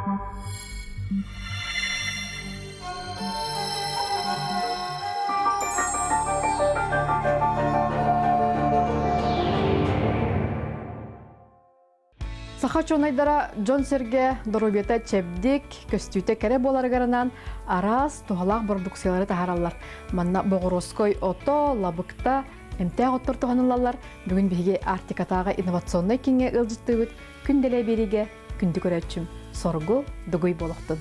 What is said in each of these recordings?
Саха чуонайдара дьон-сэргэ доруобуйата чэбдик, көстүүтэ кэрэ буоларыгар араас туһалаах бородууксуйалары таһаараллар. Манна боҕуруоской ото, лабыкта, эмтээх оттор туһаныллаллар. Бүгүн биһиги Арктикатааҕы инновационнай кииҥҥэ ыалдьыттыыбыт. Күн дэлэй биэриигэ күндү көрөөччүм Соргу Дугуй буолуохтун.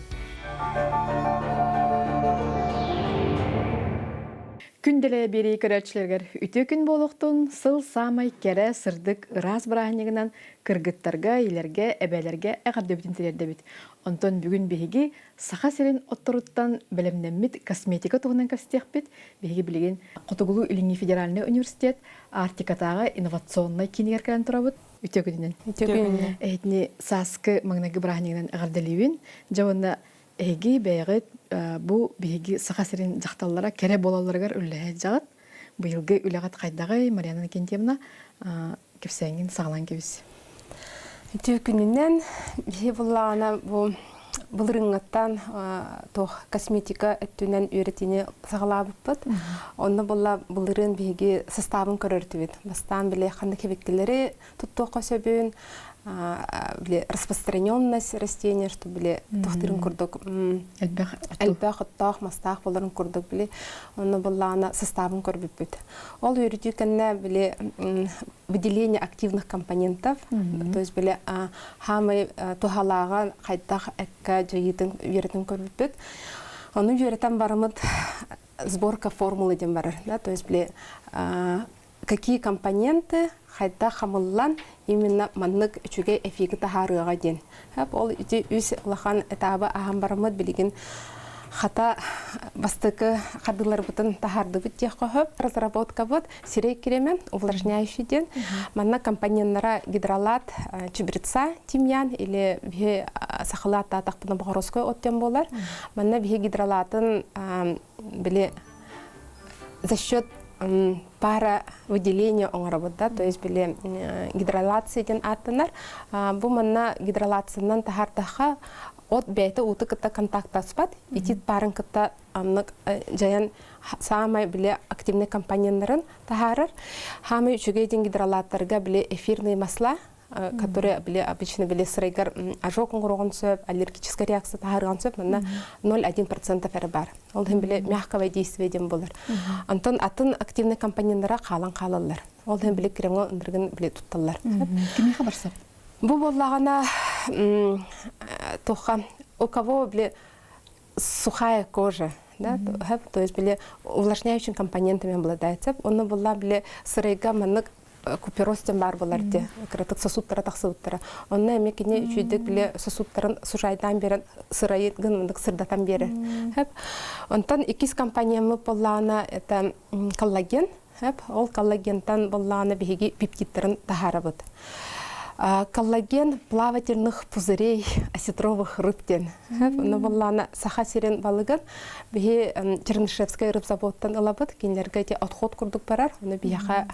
Күн дэлэйэ биэрии көрөөччүлэригэр үтүө күн буолуохтун, сыл саамай кэрэ, сырдык, ыраас бырааһынньыгынан кыргыттарга, илэргэ, эбээлэргэ эҕэрдэбитин тириэрдэбит. Онтон бүгүн биһиги Саха сирин отторуттан бэлэмнэммит косметика туһунан кэпсэтиэхпит. Биһиги билигин Хотугулуу-Илиҥҥи федеральнай университет Арктикатааҕы инновационнай киинигэр кэлэн турабыт. Үтүө күнүнэн. Үтүө күнүнэн. Эһитини сааскы маҥнайгы бырааһынньыгынан эҕэрдэлиибин. Дьэ уонна Эһиги бэйэҕит бу биһиги Саха сирин дьахталлара кэрэ буолалларыгар үлэлэһэ сылдьаҕыт. Быйылгы үлэҕит хайдаҕый, Марьяна Иннокентьевна? Кэпсээҥҥин саҕалаан кэбис. Үтүө күнүнэн биһи буллаҕына бу былырыҥҥыттан туох косметика өттүнэн үөрэтиини саҕалаабыппыт. Онно буолла былырыын биһиги састаабын көрөртүбүт. Бастаан били ханнык хэбиктилэри туттуохха сөбүн, били распространенность растения, что били тохтырын курдук элбэх оттоох мастаах боларын курдук били онно буллаана составын көрбүппүт. Ол үөрүтүү кэннэ били выделение активных компонентов, то есть били хаамай туһалааҕа хайдах экка дьайыытын үөрэтин көрбүппүт. Ону үөрэтэн барамыт сборка формулы диэн барар, да, то есть били какие компоненты хайдах хамыллан именно маннык үчүгэй эфиги таһаарыаҕа диэн. Ол ити үс улахан этабы аһан бараммыт билигин хата бастакы хардыыларбытын таһаардыбыт диэххэ сөп. Разработкабыт сирэй кремэ увлажняющий диэн. Манна компоненнара гидролат чубрица тимьян или биһи сахалыы ааттаатахпына боҕороской от диэн буолар. Манна биһи гидролатын били за счет пара выделения оҥоробут да, то есть били гидролация диэн ааттанар. Бу манна гидролациянан таһаардахха от бэйэтэ ууту кытта контактаспат, итит парын кытта аннык дьайан саамай били активный компоненнарын таһаарар. Хаамай үчүгэй диэн гидролаттарга били эфирные масла которые били обычно били сырайгар ожог оҥоруоҕун сөп, аллергическая реакция таһаарыан сөп, манна 0,1% эрэ бар. Ол иһин били мягкое действие диэн буолар. Онтон атын активный компоненнара хаалан хаалаллар. Ол иһин били кремҥа ындыргын били тутталлар. Кимиэхэ барсар? Бу буоллаҕына туха у кого били сухая кожа, да, то есть били увлажняющим компонентами обладает. Онно буолла били сырайга маннык купероз диэн баар буолар дии кыратык сосудтара тахсыбыттара онно эмиэ кини үчүйдик били сосудтарын сужайдаан биэрэн сырайын гыннык сырдатан биэрэр онтон иккис компанияммыт буоллаҕына это коллаген ол коллагентан буоллаҕына биһиги пептидтарын таһаарабыт коллаген плавательных пузырей осетровых рыб диэн онно буоллаҕына Саха сирин балыгын биһи Чернышевскай рыбзаводтан ылабыт кинилэргэ ити отход курдук барар ону биһиэхэ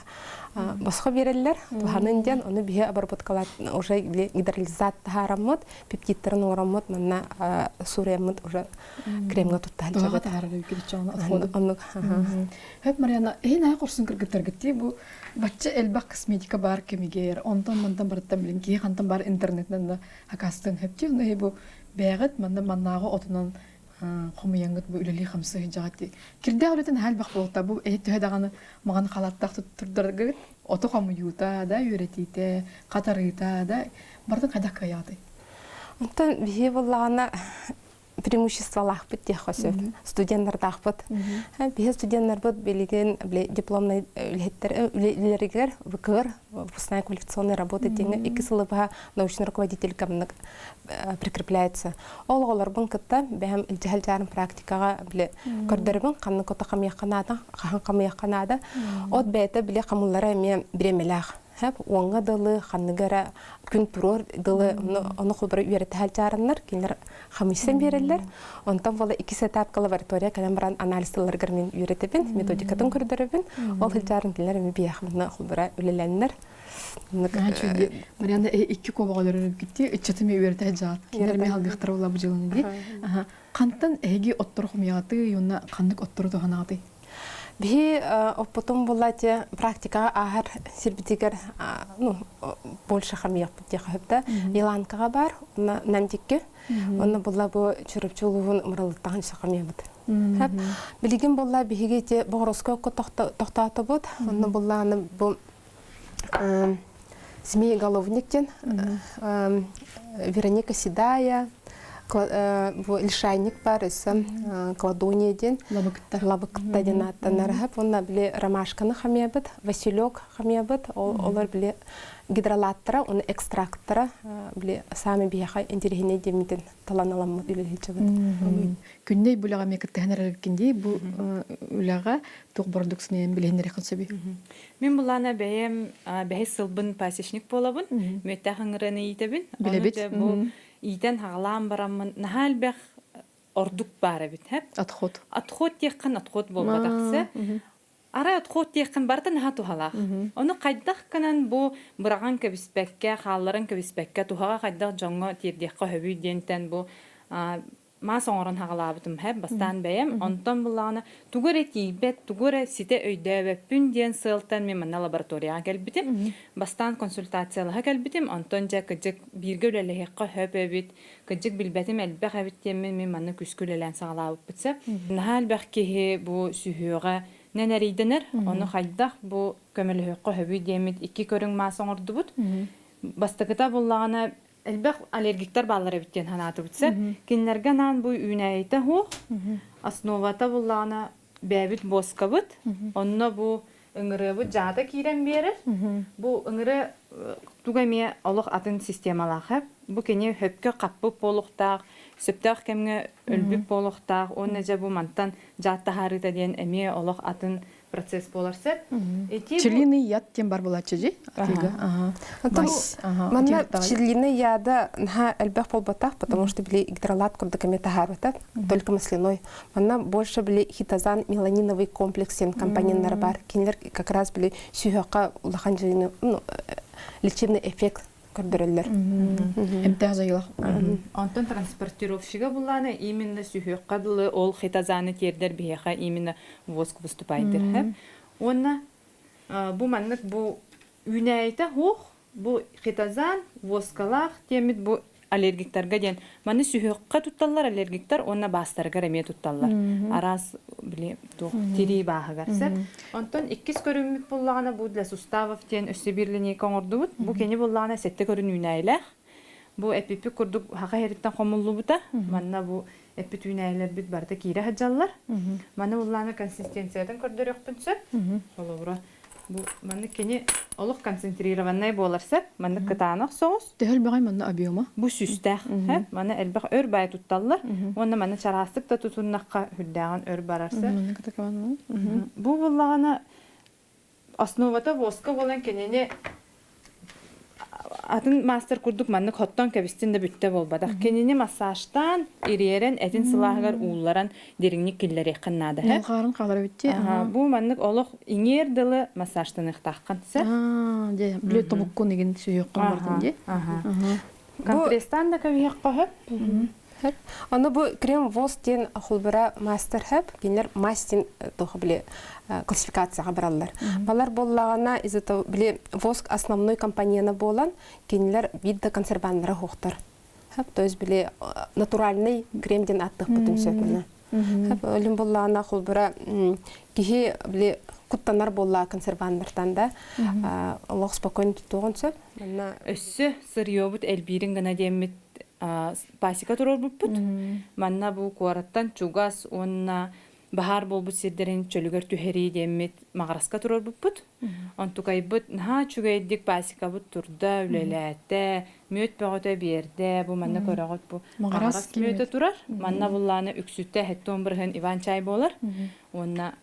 босхо биэрэллэр туһанын диэн ону биһи обработкалаат уже гидролизат таһаараммыт пептидтарын оҥороммут манна суруйаммыт уже кремҥа туттаан оннук Хэп Марьяна эһин аах орсун кыргыттаргыт бу бачча элбэх косметика бар кэмигэр онтон мантан барыттан билин киһи хантан бар интернетинэн да акастын хэпти ону бу бэйэҕит манна маннааҕы отунан хомуйаҥҥыт бу үлэлии хамсыы сылдьаҕыт кирдээх үлэтин аһа элбэх буолта бу эһи төһө даҕаны маҕан халаттаах туттардаргыт оту хомуйуута да үөрэтиитэ хатарыыта да барытын хайдах кыайаҕытый Онтон биһи буоллаҕына преимуществолаахпыт диэххэ сөп. Студеннардаахпыт. Биһи студеннарбыт билигин дипломнай үлэһиттэр үлэлэригэр ВКР выпускная квалификационная работа диэҥҥэ икки сылы быһа научный руководитель кэмник прикрепляется. Ол оҕолорбун кытта бэһэм илдьэһэл дьаарым практикаҕа били көрдөрөбүн ханнык ото хамыйахха наада, хаһан хамыйахха наада. От бэйэтэ били хамыллара эмиэ бириэмэлээх. Хэп уоҥҥа дылы ханныга эрэ күн туруор дылы ону холборо үөрэтэһэл дьаарыннар кинилэр хамыйсан биэрэллэр. Онтон буола иккис этапка лаборатория кэлэн баран анализ тылларыгар мин үөрэтэбин, методикатын көрдөрөбүн. Ол сылдьаарын кинилэр эми биһиэхэ манна холборо үлэлэннэр. Марианна икки куобаҕа өлөрөр ыччаты ми үөрэтэ дьаат. Кинилэр ми халгыхтара була бу дьыланы ди. Хантан эһиги оттору хомуйаҕытый уонна ханнык оттору туһанаҕытый? Биһи оппутун була те практикаҕа ааһар сирбитигэр ну больше хамыйахпыт диэхэ сөп да. Еланкаҕа бар, онно Намдикке. Онно була бу Чурапчы улууһун Мыралыттаҕын сахамыйабыт. Билигин буолла биһиги ити Боҕороска тохтоотобут. Онно булла аны бу Змееголовник диэн Вероника Седая, бу лишайник бар өссө кладония диэн лабыкта лабыкта диэн ааттанар уонна били ромашканы хамыйабыт, василек хамыйабыт, олор били гидролаттара, уонна экстракттара били саамай биһиэхэ интэриэһинэй диэммитин талан аламмыт үлэлэһиччибит. Күннэй бу үлэҕэ эмиэ кыттыһан эрэрбиккин дии бу үлэҕэ туох бородууксуйаны билиһиннэриэххин сөбүй? Мин булаана бэйэм бэһис сылбын пасечник буолабын. Мүөттээх ыҥырыаны иитэбин. Билэбит. Бу иитэн хаҕалаан бараммын наһаа элбэх ордук баар эбит. Отход. Отход диэххин отход буолбатахсы. Арай отход диэххин барыта наһаа туһалаах. Ону хайдах гынан бу быраҕан кэбиспэккэ, хаалларан кэбиспэккэ, туһаҕа хайдах дьоҥҥо тиэрдиэххэ сөбүй диэнтэн бу маас оҥорон хаҕалаабытым һэ бастаан бэйэм. Онтон буллаҕына тугу эрэ тиийбэт, тугу эрэ ситэ өйдөөбөппүн диэн сыалтан мин манна лабораторияҕа кэлбитим. Бастаан консультациялаһа кэлбитим, онтон дьэ кыдьык бииргэ үлэлэһиэххэ сөп эбит, кыдьык билбэтим элбэх эбит диэммин мин манна күүскэ үлэлээн саҕалаабыппыт сөп. Наһаа элбэх киһи бу сүһүөҕэ нэнэрийдэнэр, ону хайдах бу көмөлөһүөххэ сөбүй диэммит икки көрүҥ маас оҥордубут. Бастакыта буллаҕына элбэх аллергиктар бааллар эбит диэн санаатыбыт сөп. Кинилэргэ анаан бу үүнээйитэ суох, основата буллаҕына бэйэбит буоскабыт, онно бу ыҥырыабыт дьаата киирэн биэрэр. Бу ыҥырыа туга эмиэ олох атын системалаах. Бу кини хөпкө хаппыт буолуохтаах, сөптөөх кэмҥэ өлбүт буолуохтаах уонна дьэ бу мантан дьаат таһаарыыта диэн эмиэ олох атын процесс буолар сөп. Пчелиный яд диэн бар буолааччы дии атыыга. Манна пчелиный яда наһаа элбэх буолбатах, потому что били гидролат курдук эмиэ таһаарбата, только масляной. Манна больше били хитозан меланиновый комплексен компоненттар бар. Кинилэр как раз били сүһүөххэ улахан дьайыыны ну, лечебный эффект көрдөрөллөр. Эмтээх дьайыылаах. Онтон транспортировщига буллаана именно сүһүөххэ дылы ол хитозаны тиэрдэр биһиэхэ именно воск выступайдыр. Уонна бу маннык бу үүнээйитэ хуох Бу хитозан, воскалаах диэммит бу аллергиктарга диэн. Маны сүһүөххэ тутталлар аллергиктар уонна баастарыгар эмиэ тутталлар. Араас били туох тирии бааһыгар сөп. Онтон иккис көрүҥмүт буллаҕына бу для суставов диэн өссө биир линейка оҥордубут. Бу кини буллаҕына сэттэ көрүн үүнээйилээх. Бу эппиппит курдук хаха иһириттэн хомуллубута. Манна бу эппит үүнээйилэрбит барыта киирэ сылдьаллар. Маны буллаҕына консистенциятын көрдөрүөхпүн сөп. Холобура Бу маннык кини олох концентрированнай буолар сөп. Маннык кытаанах соҕус. Төһө элбэҕий манна объема? Бу сүүстээх. Маны элбэх өр баай тутталлар. Уонна маны чараастык да тутуннахха үрдээҕин өр барар сөп. Бу буллаҕына основата воска буолан кинини Атын маастар курдук маннык хоттон кэбистин да бүттэ буолбатах. Кинини массажтаан, ириэрэн, этин сылааһыгар уулларан дириҥник киллэриэххин наада. Ньалҕаарын хаалар эбит дии. Бу маннык олох иҥиэр дылы массажтаныахтааххын сөп. Дьэ, били тобуккун игин сүһүөххүн бардын дии. Компресстаан да кэбиһиэххэ сөп. Ону бу крем воз диэн холбура мастер хэп, кинилэр мастин туох били классификацияҕа бараллар. Балар буоллаҕына из-за того били воск основной компонена буолан кинилэр биир да консерваннара суохтар. То есть били натуральный крем диэн ааттыахпытын сөп. Өлүм буоллаҕына холбура киһи били куттанар буоллаа консерваннартан да олох спокойно туттуоҕун сөп. Манна өссө сырьёбут элбиирин гына диэммит пасека туруорбуппут. Манна бу куораттан чугас уонна баһаар буолбут сирдэрин чөлүгэр түһэрии диэммит Маҕараска туруорбуппут. Онтукайбыт наһаа үчүгэйдик пасекабыт турда, үлэлээтэ, мүөт бөҕөтө биэрдэ. Бу манна көрөҕүт бу Маҕарас мүөтэ турар. Манна буллааны үксүтэ хеттон бырыһын Иван чай буолар. Уонна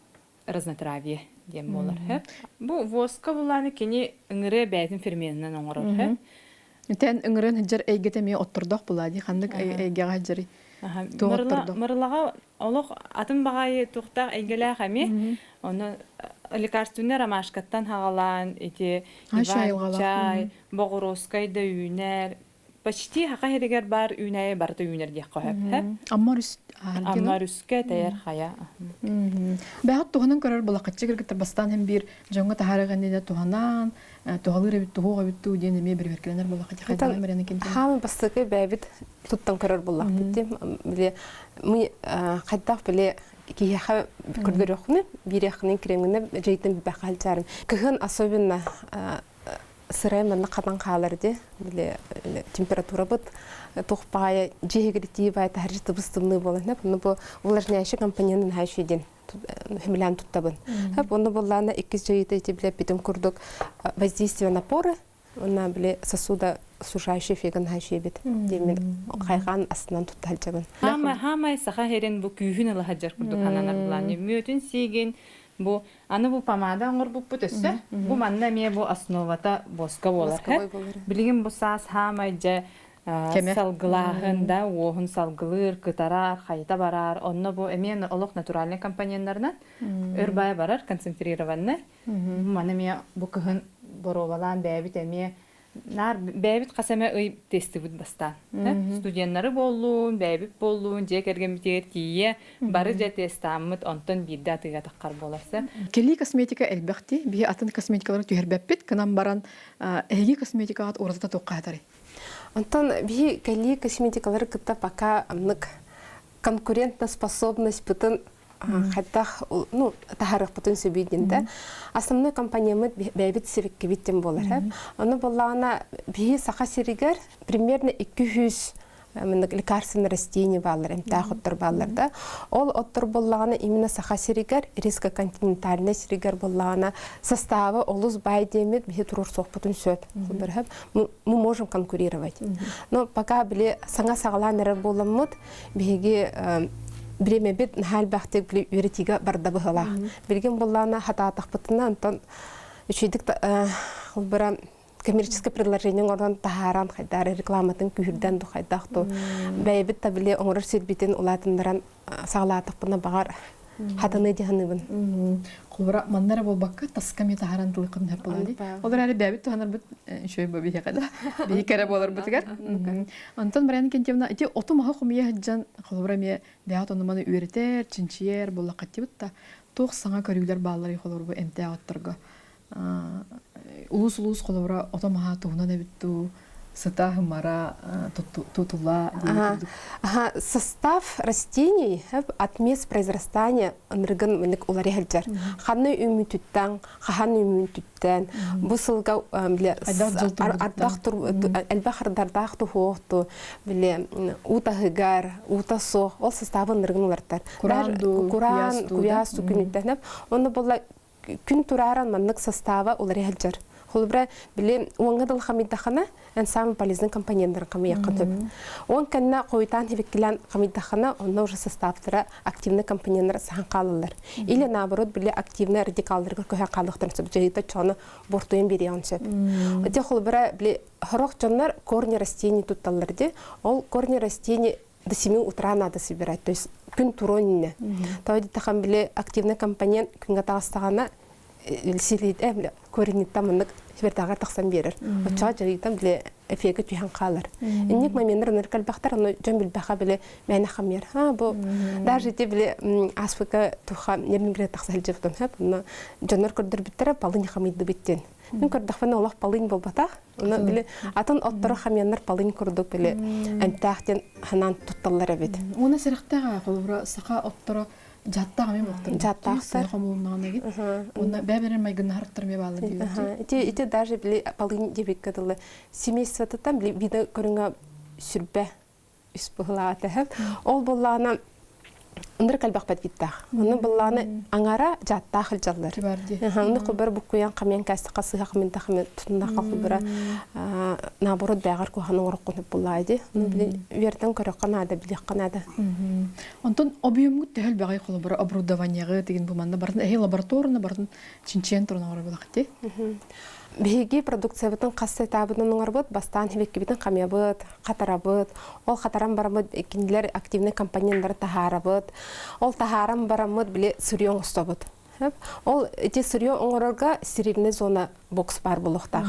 разнотравье диэн буолар. Бу воска буллааны кини ыҥырыа бэйэтин ферменынан оҥорор. Итэн ыҥырыан сылдьар эйгэтэ эмиэ оттордоох буолаа дии ханнык эйгэҕэ сылдьарый? Мырылаҕа олох атын баҕайы туохтаах эйгэлээх эмиэ. Ону Лекарственный ромашкаттан хаҕалаан ити иван чай, боҕуруоскай да үүнэр. Почти хаха сиригэр баар үүнээйи барыта үүнэр диэххэ сөп. Амма өрүс Амма өрүскэ тэйэр хайа. Бэҕэт туһанан көрөр булакаччы кыргыттар бастаан һин биир дьоҥҥо таһаарыах иннинэ туһанан, туһалыыр эбит туһуох эбит дуу диэн эмиэ бирибэркэлэнэр булакаччы хайдаҕын бэрэн ким Хаамы бастакы бэйэбит туттан көрөр буллахпыт дии. Били мы хайдах били киһиэхэ көрдөрүөххүнэ, биириэххинэ кириэҥҥинэ дьиэтин билбэххэ сылдьарын. Кыһын особенно сырай манна хатан хаалар ди били температурабыт туох баайа дьиһигиритии баай таһырдьа тыбыс тымныы буолан онно бу увлажняющий компонентын хаайши диэн химилээн туттабын. Онно буоллаана иккис дьайыыта ити билэппитим курдук воздействие на поры уонна били сосуда сужающий эффегин хаайшиэбит диэммин хайҕаан астынан тутта сылдьабын. Хаамай хаамай саха сирин бу күүһүн ыла сылдьар курдук хананар булаан мүөтүн сиигин бу аны бу помада оҥорбуппут өссө бу манна эмиэ бу основата боска буолар. Билигин бу саас хаамай дьэ салгылааһын да уоһун салгылыыр, кытарар, хайыта барар. Онно бу эмиэ олох натуральный компоненнарынан өр баай барар, концентрированный. Маны эмиэ бу кыһын боруобалаан бэйэбит эмиэ наар бэйэбит хас эмэ ый тестибит бастаан. Студеннары буоллун, бэйэбит буоллун, дьиэ кэргэммитигэр тиийэ бары дьэ тестааммыт, онтон биирдэ атыыга таххар буоларса. Кэлии косметика элбэхти, биһи атын косметикалары түһэрбэппит, гынан баран эһиги косметикаҕыт уратыта туохха сытарый? Онтон биһи кэлии косметикалары кытта пока амнык конкурентоспособностьпытын хайдах ну таһарыахпытын сөбүй диэн да основной компаниямыт бэйэбит сибиккибит диэн буолар ону буоллаҕына биһи саха сиригэр примерно 200 маннык лекарственные растения бааллар эмтээх оттор бааллар да ол оттор буоллаҕына именно саха сиригэр рискоконтинентальнай сиригэр буоллаҕына состава олус баай диэммит биһи туруорсуохпутун сөп мы можем конкурировать но пока били саҥа саҕалаан эрэр буоламмыт биһиги бириэмэбит наһаа элбэхтик били үөрэтиигэ барда быһыылаах. Билигин буоллаҕына хатаатахпытына онтон үчүгэйдик холбура коммерческое предложение оҥорон таһааран хайдаар рекламатын күүһүрдэн ду хайдах ту бэйэбит да били оҥорор сирбитин улаатыннаран саҕалаатахпына баҕар хатаныы дьаһаныбын. Холбура манна эрэ буолбакка таска эмиэ таһааран тылыкын сөп буолар дии. Ол эрээри бэйэбит туһанарбыт үчүгэй бу биһиэхэ да. Биһи кэрэ буоларбытыгар. Онтон Марьяна Кентьевна ити оту-маһы хомуйа сылдьан холобура эмиэ бэйэҕит ону-маны үөрэтэр, чинчийэр буоллаххыттыбыт да туох саҥа көрүүлэр баалларый холобура бу эмтээх отторго улуус-улуус холобура ото-маһа туһунан эбит дуу сыта хымара тутула Ага, состав растений от мест произрастания ынырыгын мынык улари сылдьар. Ханна үүмүтүттэн, хаһан үүмүтүттэн, бу сылга биле ардах элбэх ардардаах туһуохту биле уутаһыгар, уута суох, ол составы ынырыгын улартар. Кураан кураан, куйаас күнүттэн. Онно буолла күн турааран маннык состава уларый сылдьар. Холобура, били уоҥҥа дыл хамыйдаххына, эн самый полезный компоненттарын хамыйахха сөп. Уон кэннэ хойутаан хибиккилээн хамыйдаххына, онно уже составтара активный компоненттар сахан хаалаллар. Или наоборот, били активный радикалларга көһөн хаалыахтарын сөп. Дьайыыта чону бортуйан биэриэҕин сөп. Ити холобура, били сорох дьоннор корни растений тутталлар ди. Ол корни растений до 7 утра надо собирать, то есть күн туруон иннэ. Тоҕо диэтэххин били активный компонент күҥҥэ таҕыстаҕына силиитэ корениттан маннык сибэртээҕэр тахсан биэрэр. Оччоҕо дьарыйтан били эфиэгэ түһэн хаалар. Инник моменнар ынырык элбэхтэр, ону дьон билбэхэ били мээнэ хамыйар. А бу даже ити били ааспыкка туха нервингре тахса сылдьыбытым хөп, онно дьоннор көрдөрбүттэрэ полынь хамыйдыбыт диэн. Мин көрдөхпүнэ олох полынь буолбатах. Оны били атын отторо хамьяннар полынь курдук били эмтээх диэн ханаан тутталлар эбит. Уона сэрэхтээх холобура саха отторо дьааттаах эмиэ буолтар. Дьааттаахтар. Хомулуннаҕына эбит. Уонна бэйэ-бэйэлэрин майгыннаһар оттор эмиэ бааллар дииллэр. Ити ити даже били полынь диэбиккэ дылы семействотыттан били вида көрүҥэ сүрбэ үс быһылаата Ол буоллаҕына ынырык элбэхпэт биттаах. Онно быллааны аҥара дьааттаах илдьаллар. Онно кубар буккуйан хамыан кээстэхэ сыһа хамын тахамын тутуннахха кубара наоборот бэҕэр куһаҕан оҥороххун буллаа ди. Ону билин үөртэн көрөххө наада, билиэххэ наада. Онтон объемҥут төһө элбэҕий холобура оборудованиеҕы тигин бу манна барын эһи лабораторна барын чинчийэн туран оҥоро булахти. Биһиги продукциябытын хас этабынан оҥоробут, бастаан сибэккибитин хамыйабыт, хатарабыт. Ол хатаран бараммыт кинилэр активнай компоненттары таһаарабыт. Ол таһааран бараммыт били сырье оҥостобут. Ол ити сырье оҥорорго стерильный зона бокс баар буолуохтаах.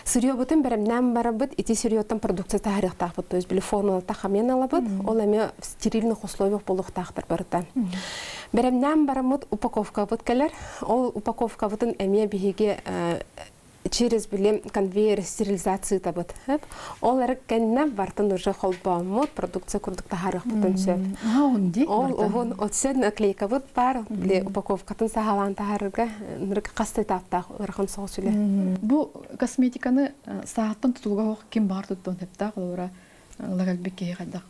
Сырьебутун бэрэмнээн барабыт, ити сырьеттан продукция таһаарыахтаахпыт, то есть били формулата хамыйан ылабыт, ол эмиэ в стерильных условиях буолуохтаахтар барыта. Бэрэмнээн бараммыт упаковкабыт кэлэр, ол упаковкабытын эмиэ биһиги через били конвейер стерилизациятабыт. Ол эрэ кэннэ бартын уже холбооммут продукция курдук таһаарыахпытын сөп. Ол уһун отсен наклейкабыт бар, били упаковкатын саһалаан таһаарырга нырык хас да этаптаах ыарахан соҕус үлэ. Бу косметиканы сааттан тутулуга суох ким баар туттуон сөптөөх олора ыла кэлбит киһи хайдах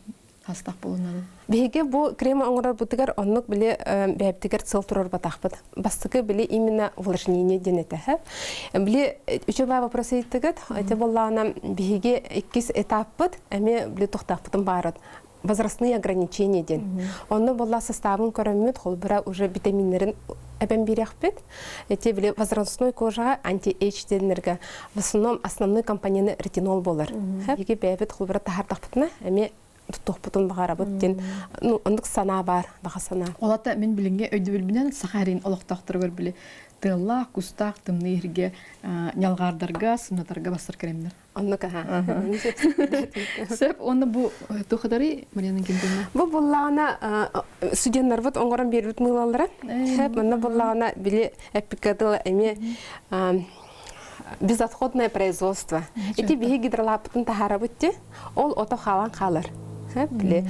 хастах буолунарын. Биһиги бу крем оҥорорбутугар оннук били бэйэбитигэр сыл турарбатахпыт. Бастакы били именно увлажнение диэн этэ. Били үчүгэй вопрос ыйыттыгыт. Ити буоллаҕына биһиги иккис этаппыт эмиэ били тохтоохпутун баарыт возрастные ограничения диэн. Онно буолла составын көрөммүт, холбура уже витаминнэрин эбэн биэриэхпит. Эти били возрастной кожаҕа анти-эйдж диэннэргэ в основном основной компонены ретинол буолар. Биһиги бэйэбит холбура таһаардахпытына эмиэ туттуохпутун баҕарабыт диэн ну оннук санаа баар, баҕа санаа. Ол ата мин билиҥҥи өйдөбүлбүнэн саха эрин олохтоохторугар били тыаллаах, кустаах, тымныы иһиргэ ньалҕаардарга, сымнатарга бассар кремнэр. Оннук аха. Сөп, уонна бу тухадарый Марьяна Геннадьевна? Бу буллаҕына студеннарбыт оҥорон биэрбит мыылалара. Сөп, манна буллаҕына били эппиккэ дылы эмиэ безотходное производство. Ити биһи гидролаппытын таһаарабыт ти, ол ото хаалан хаалар. Били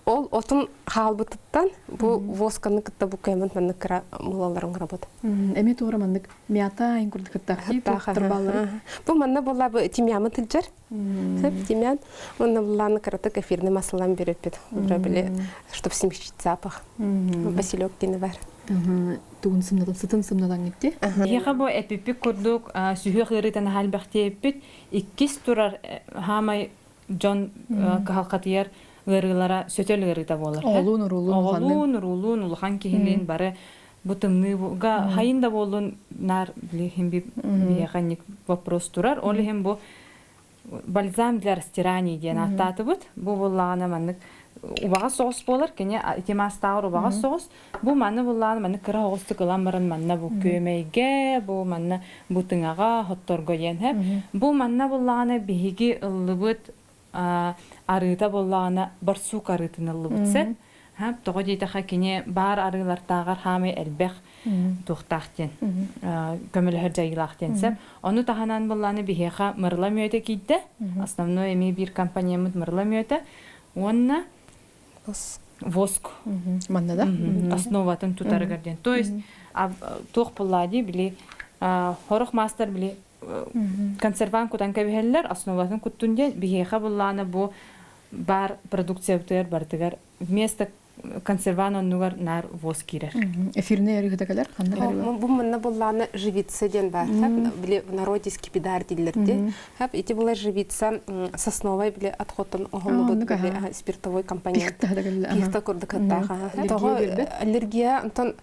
ол отун хаалбытыттан бу восканы кытта бу кэмин маннык кыра мыылалар оҥоробут. Эмиэ туора маннык мята ин курдук кыттаах Бу манна буолла бу тимьямы тылдьар. Сөп тимьян. Манна буллааны кыратык эфирный маслалан береппит. Били, чтобы смягчить запах. Василек диэни бар. Тугун сымнатан, сытын сымнатан гитти. Биһиэхэ бу эпиппит курдук сүһүөх ыарыытын аһаалбэхтиэппит. Иккис турар хаамай дьон кыһалҕатыйар ыарыылара сөтөл ыарыыта буолар. Оҕолуун, уруулуун, Оҕолуун, уруулуун, улахан киһилиин бары бу тымныыга хайын да буоллун наар билиһин биһиэхэ инник вопрос турар. Ол иһин бу бальзам для растираний диэн ааттаатыбыт. Бу буллаҕына маннык убаҕас соҕус буолар. Кини ити маастааҕар убаҕас соҕус. Бу маны буллаҕына маннык кыра оҕустук ылан баран манна бу күөмэйгэ, бу манна бу тыҥаҕа, хотторго диэн һэ. Бу манна буллаҕына биһиги ыллыбыт арыыта буоллаҕына барсук арыытын ыллыбыт сэ. Тоҕо диэтэхэ кини баар арыылартааҕар хаамай элбэх туохтаах диэн көмөлөһөр дьайыылаах диэн сөп. Ону таһынан буллааны биһиэхэ мырыла мүөтэ киирдэ. Основной эмиэ биир компонеммыт мырыла мүөтэ. Уонна воск. Манна да? Основатын тутарыгар диэн. То есть туох буллаа дии били хорох маастар били консервант кутан кэбиһэллэр, основатын куттун диэн биһиэхэ буллаана бу бар продукциябытыгар барытыгар вместо консервант оннугар наар воск киирэр. Эфирный арыгыта кэлэр ханна кэлэр? Бу манна буллаана живица диэн бар. Били в народе скипидар дииллэр ди. Ити була живица сосновой били отходтан оһоллубут били спиртовой компонент. Пихта курдук хаттааха. Тоҕо аллергия онтон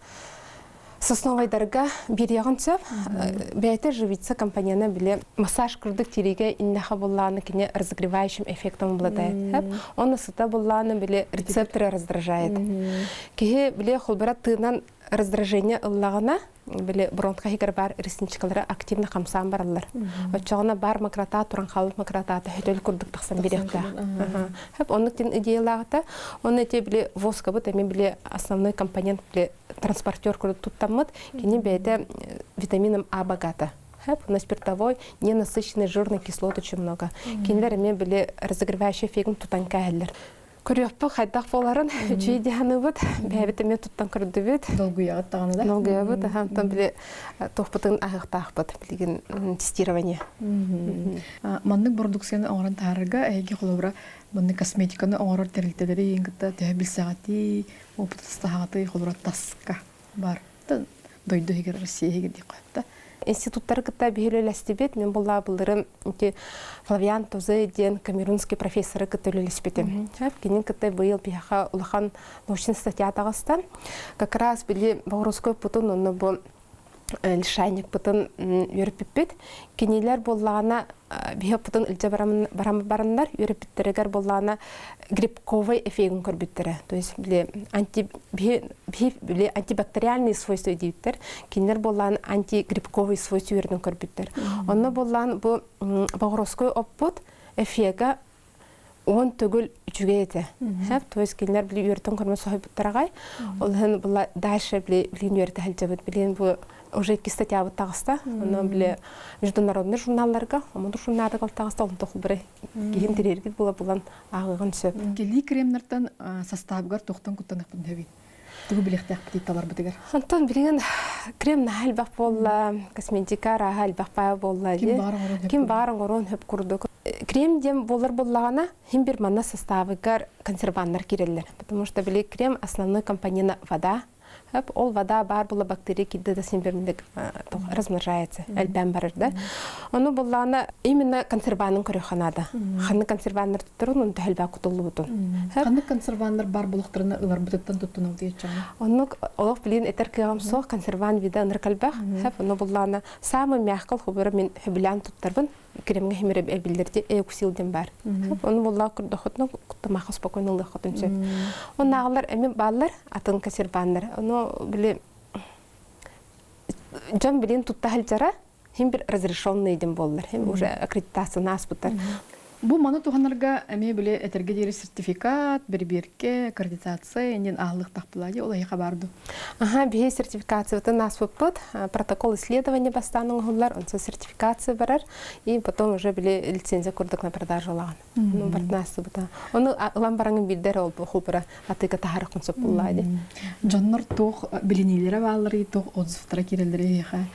Сосновайдарга биэриэҕин сөп. Бэйэтэ живица компанияна били массаж курдук тириигэ иннэхэ буллааны кини разогревающим эффектом обладает. Он сыта буллааны били рецепторы раздражает. Киһи били холбара тыынан раздражение ыллаҕына били бронха иһигэр баар ресничкалара активно хамсаан бараллар. Оччоҕуна бар мокрота туран хаалбыт мокротата хөтөл курдук тахсан бириэхтээх. Хөп оннук тин идеялааҕыта. Онно ити били воскабыт эми били основной компонент били транспортер курдук туттаммыт, кини бэйэтэ витамином А богата. На спиртовой ненасыщенный жирный кислот очень много. Кинилэр эмиэ били разогревающий эффегин тутан кээһэллэр. Көрүөхпүт хайдах буоларын үчүй диһаныбыт, бэйэбит эмиэ туттан көрдүбүт. Долгуйаҕыт даҕаны да? Долгуйабыт, онтон били туохпутун аһыахтаахпыт, билигин тестирование. Маннык бородуксияны оҥорон таһаарарга эһиги холобура маннык косметиканы оҥорор тэрилтэлэри кытта төһө билсэҕитий, опыт ыстаһаҕытый холобура таска бар дойду иһигэр Россия иһигэр диэххэ сөп Институттары кытта биһи үлэлэстибит. Мен буллаа былырым ити Флавиан Тузе диэн камерунский профессоры кытта үлэлэспитим. Кинин кытта быйыл биһиэхэ улахан научный статья таҕыста. Как раз били Боҕурускай путун онно бу. лишайникпытын үөрпүппүт. Кинилэр буоллаҕына биһиэппытын илдьэ баран бараннар үөрпүттэригэр буоллаҕына грибковый эффегин көрбүттэрэ. То есть били анти били антибактериальные свойства диибиттэр. Кинилэр буоллаан антигрибковый свойства үөрдүн көрбүттэр. Онно буоллаан бу боҕороской оппут эффега 10 төгүл үчүгэй этэ. Сөп, то есть кинилэр били үөртэн көрмө соһуйбуттар аҕай. Ол иһин була дальше били билин үөрэтэ сылдьабыт. Билин бу уже икки статьябыт таҕыста. Онон били международный журналларга, омук журналга таҕыста, онто хубары киһин тириэргит була булан ааҕыгын сөп. Кэлии кремнартан составыгар тохтон куттаныхпын сөбүй? Тугу билиэхтээхпитий таларбытыгар? Онтон билигин крем наһаа элбэх буолла, косметика арааһа элбэх баа буолла. Ким баар оҥоруон хөп Ким баар оҥоруон хөп курдук. Крем диэн буолар буоллаҕына, хим бир манна составыгар консерваннар киирэллэр. Потому что били крем основной компонент вода. Ол вода баар була бактерия кирде да син размножается, элбээн барар да. Ону буллаана именно консерванын көрүөххэ наада. Ханнык консерваннар туттарун, оны төһөлбää кутуллубутун. Ханнык консерваннар бар булуктарына ыларбытыттан туттунал диэччэҕин? Оннук олох билин этер кыаҕым суох консерван вида ыныр кэлбэх. Хэп ону буллаана самый мягкал хубура мин хөбүлээн туттарбын кремҥэ химире эбиллерди эуксил диэн бар. Ону буллаа курдохотно куттамаха спокойно ылыаххытын сөп. Оннааҕылар эми бааллар атын консерваннар. Ону били дьон билин тутта сылдьара хим бир разрешенный диэн буоллар. Хим уже аккредитацияны ааспыттар. Бу маны туһанарга эмиэ били этэргэ диэри сертификат, бэрбиэркэ, аккредитация иннин аһылыктах була ол эһиэхэ баар дуу? Аха, биһи сертификациябытын ааспыппыт. Протокол исследования бастаан оҥоһуллар, онсон сертификация барар, и потом уже били лицензия курдук на продажу ылаҕын. Ону бартын аастыбыта. Ону ылан бараҥын биирдэр ол хупура атыыга таһаарыаххын сөп буоллаа дии. Дьоннор туох билиниилэрэ баалларый, туох отзывтара киирэллэрэ эһиэхэ?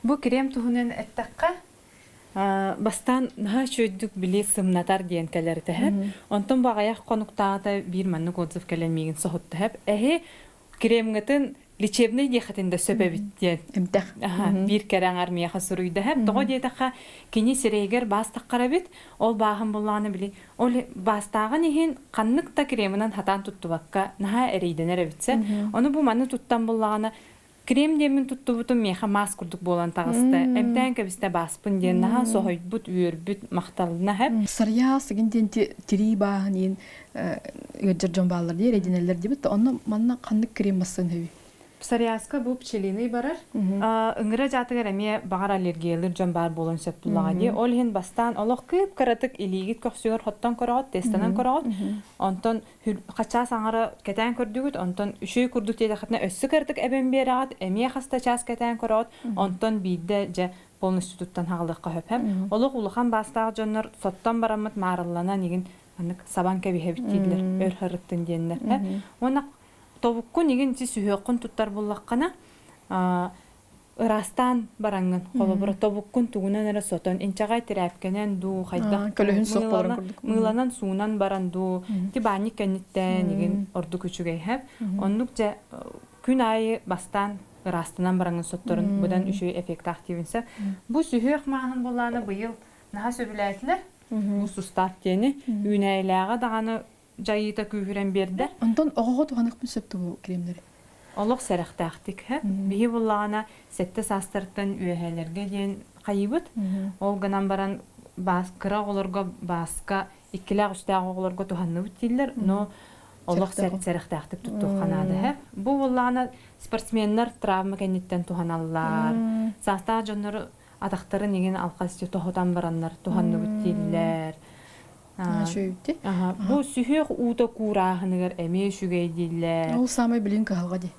Бу крем туһунан эттэххэ, бастаан наһаа үчүгэйдик били сымнатар диэн кэлэр тэһэп. Онтон бу аҕыйах хонуктааҕыта биир маннык отзыв кэлэн миигин соһутта хэп. Эһи кремҥытын лечебный диэхэтин да сөп эбит диэн. Эмтэх. Биир кэрэ аҥар миэхэ суруйда хэп. Тоҕо диэтэххэ, кини сирэйигэр баас таххар эбит. Ол бааһын буллаҕына били ол баастааҕын иһин ханнык да кремынан хатаан туттубакка наһаа эрэйдэнэр эбитсэ. Ону бу маны туттан буллаҕына крем диэммин туттубутум миэхэ маас курдук буолан таҕыста. Эмтээн кэбистэ бааспын диэн наһаа соһуйбут, үөрбүт, махталына хэп. Псориаз игин диэн тирии бааһын иин ыалдьар дьон бааллар диир, эдинэллэр диэбит. Онно манна ханнык крем бассын хөбүй? Псориазка бу пчелиный барар. Ыҥыра дьаатыгар эмиэ баҕар аллергиялыыр дьон баар буолуон сөп буллаҕа дии. Ол иһин бастаан олох кыып-кыратык илиигит көхсүгэр хоттон көрөҕүт, тестанан көрөҕүт. Онтон хачаас аҥара кэтээн көрдүгүт, онтон үчүгэй курдук диэтэххитинэ өссө кыратык эбэн биэрэҕит, эмиэ хаста чаас кэтээн көрөҕүт, онтон биирдэ дьэ полностью туттан хаалыахха сөп. Олох улахан баастаах дьоннор соттон бараммыт маарылланан игин маннык сабан кэбиһэбит дииллэр, өр харыттын диэннэр. Уонна тобуккун игин си сүһүөххүн туттар буллаххына ыраастаан бараҥҥын холобура тобуккун тугунан эрэ сотон инчэҕэй тирээпкэнэн дуу хайдах көлөһүн суох буоларын курдук мыыланан суунан баран дуу ти баанньык кэнниттэн игин ордук үчүгэй хэп оннук дьэ күн аайы бастаан ыраастанан бараҥҥын сотторун быдан үчүгэй эффектаах диибинсэ бу сүһүөх мааһын буоллаана быйыл наһаа сөбүлээтилэр бу сустаах диэни үүнээйилээҕэ даҕаны дьайыыта күүһүрэн биэрдэ. Онтон оҕоҕо туһаныахпын сөп дуу кремнэри? Олох сэрэхтээхтик. Биһи буллаҕына 7 саастартан үөһээлэргэ диэн хайыыбыт. Ол гынан баран баас кыра оҕолорго бааска иккилээх-үстээх оҕолорго туһанныбыт дииллэр, но олох сэрэхтээхтик туттуохха наада. Бу буллаҕына спортсменнар травма кэнниттэн туһаналлар. Саастаах дьоннор атахтарын игин алхас тоһутан бараннар туһанныбыт дииллэр. Үчүгэйдик. Бу сүһүөх уута куурааһыныгар эмиэ үчүгэй дииллэр. Ол саамай билин кыһалҕа дии.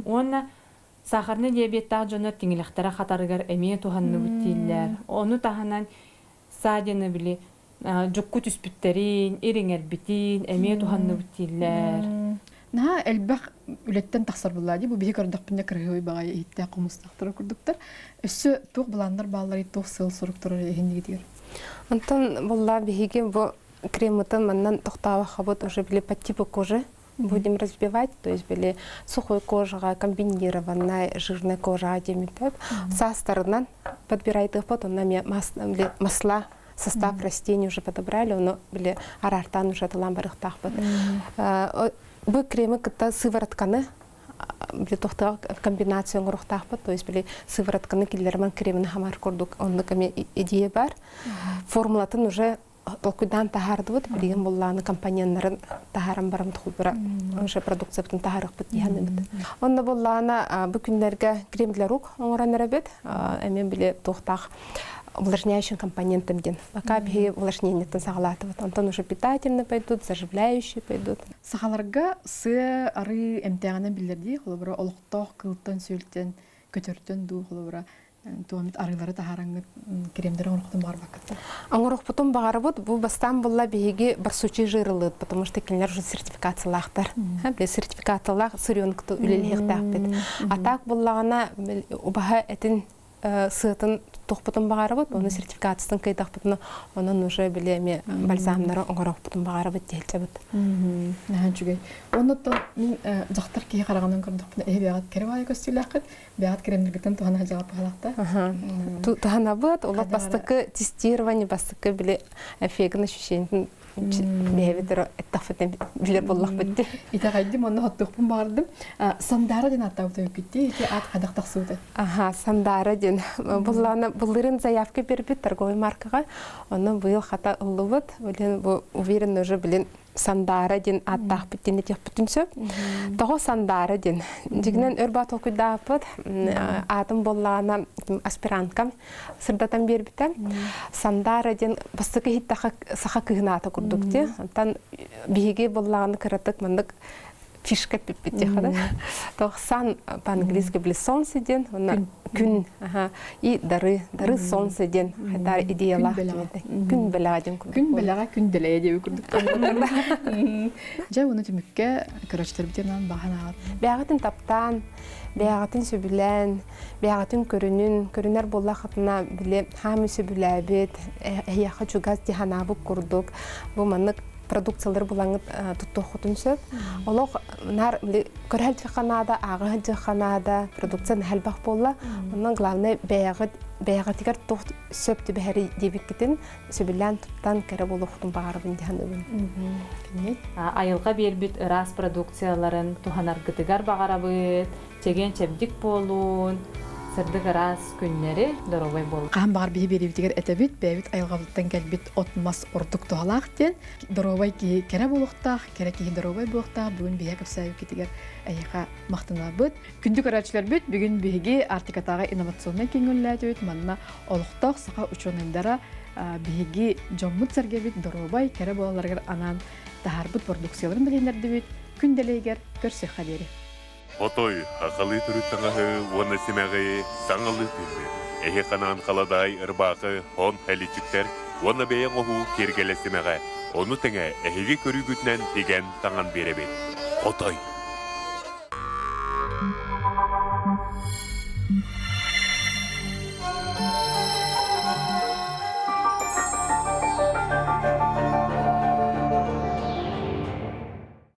Уонна сахарный диабеттаах дьоннор тиҥилэхтэрэ хатарыгар эмиэ туһанныбыт дииллэр. Ону таһынан саадьаны били дьукку түспүттэрин, ириҥэрбитин эмиэ туһанныбыт дииллэр. Наһаа элбэх үлэттэн тахсар буолла дии. Бу биһи көрдөхпүнэ кырыһыай баҕайы иһиттээх хомустаахтара курдуктар. Өссө туох былааннар баалларый, туох сыал-сорук турар эһиннигитигэр? Онтон булла биһиги бу кремытын маннан тохтообоххобут уже били по типу кожи будем разбивать, то есть били сухой кожаға, комбинированная, жирная кожа диэмитеп. Саастарынан подбирайтыхпыт, онно масла состав растений уже подобрали, ону били араартаан уже талаан барыахтаахпыт. Бу кремы кытта сыворотканы. били тохтоох комбинация оҥоруохтаахпыт, то есть били сыворотканы киллэрмэн кремini хамар курдук оннук эмиэ идея бар. Формулатын уже толкуйдаан таһаардыбыт, билигин буллааны компоненнарын таһааран баран тухулбара уже продукциябытын таһаарыахпыт диһаныбыт. Онно буллаана бу күннэргэ крем для рук оҥорон эрэбит, эмиэ били туохтаах увлажняющим компонентом диэн. Пока биһи увлажнениеттан саҕалаатыбыт. Онтон уже питательные пойдут, заживляющие пойдут. Сахаларга сыа арыы эмтээҕинэн биллэрдии, холобура, олохтоох кыылтан-сүөлтэн, көтөртөн дуу, холобура, туомит арыылары таһаараҥҥыт кремдери оҥорохпутун баҕарбаккыт Оҥорохпутун баҕарабыт. Бу бастаан булла биһиги барсучий жирылыыт, потому что кинилэр уже сертификациялаахтар. Сертификациялаах сырьену кытта үлэлиэхтээхпит. А так буллаҕына убаһа этин сыатын туттуохпутун баҕарабыт, ону сертификациятын кыйдахпытына, онон уже били эми бальзамнары оҥоруохпутун баҕарабыт диэччэбит. Наһаа үчүгэй. Оннуттан мин дьахтар киһи хараҕынан көрдөхпүнэ, эһи бэҕэт кэрэ баайы көстүүлээххит, бэҕэт кремльгитин туһана сылдьаҕыт быһалаахта. Туһанабыт, олох бастакы тестирование, бастакы били эффегин ощущениетин бэйэбит эрэ эттэхпитин билэр буоллахпыт дии. Итэҕэйдим онно хоттуохпун баҕардым. Сандаара диэн ааттаабыта үкүттии ити аат хайдах тахсыбыта? Аха, Сандаара диэн. Буллаана былырын заявка бербит торговый маркаҕа. Онно быйыл хата ыллыбыт. Блин, бу уверен уже блин Сандаара диэн ааттаахпыт диэн этиэхпитин сөп. Тоҕо Сандаара диэн? Дьигинэн өр баа толкуйдааппыт. Аатым буоллаҕына аспиранткам сырдатан биэрбитэ. Сандаара диэн бастакы иһиттэххэ саха кыһын аата курдук дии. Онтон биһиги буоллаҕына кыратык маннык фишка эппиппит диэхэ да. Тоох сан по-английски били солнце диэн, уонна күн и дары, дары солнце диэн хайдаар идеялаах күн бэлэҕэ диэн курдук. Күн бэлэҕэ күн дэлэйэ диэби курдук. Дьэ, уну түмүккэ көрөөччүлэрбитин баҕан ааҕат. Бэҕэтин таптаан, бэҕэтин сөбүлээн, бэйэҕитин көрүнүн, көрүнэр буоллаххытына, били хаамыы сөбүлээбит, эһиэхэ чугас дии санаабыт курдук, бу маннык продукциялары булаҥҥыт туттуоххутун сөп. Олох наар били көрө сылдьыахха наада, ааҕа сылдьыахха наада, продукция элбэх буолла. Онон главное бэйэҕит бэйэҕитигэр туох сөп түбэһэрий диэбиккитин сөбүлээн туттан кэрэ буолуоххутун баҕарабын дии саныыбын. Айылҕа биэрбит ыраас продукцияларын туһанаргытыгар баҕарабыт. Чэгиэн-чэбдик буолуун, сырдык ыраас күннэри, доруобай буолуун. Хаһан баҕар биһи биэриибитигэр этэбит, бэйэбит айылҕабытыттан кэлбит от-мас ордук туһалаах диэн. Доруобай киһи кэрэ буолуохтаах, кэрэ киһи доруобай буолуохтаах. Бүгүн биһиэхэ кэпсээбиккитигэр эйиэхэ махтанабыт. Күндү көрөөччүлэрбит, бүгүн биһиги Арктикатааҕы инновационнай кииҥҥэ үлэлээтибит. Манна олохтоох саха учуонайдара биһиги дьоммут-сэргэбит доруобай, кэрэ буолалларыгар анаан таһаарбыт бородууксуйаларын билиһиннэрдибит. Күн дэлэйигэр көрсүөххэ диэри. Хотой, хахалыы төрүт таҥаһы уонна симэҕи саҥалыы тыыны, эһи ханаан халадаай ырбаахы, хон хэличиктэр уонна бэйэ оҥоһуу киэргэлэ симэҕэ, ону тэҥэ эһиги көрүүгүтүнэн тигэн таҥан биэрэбит. Хотой!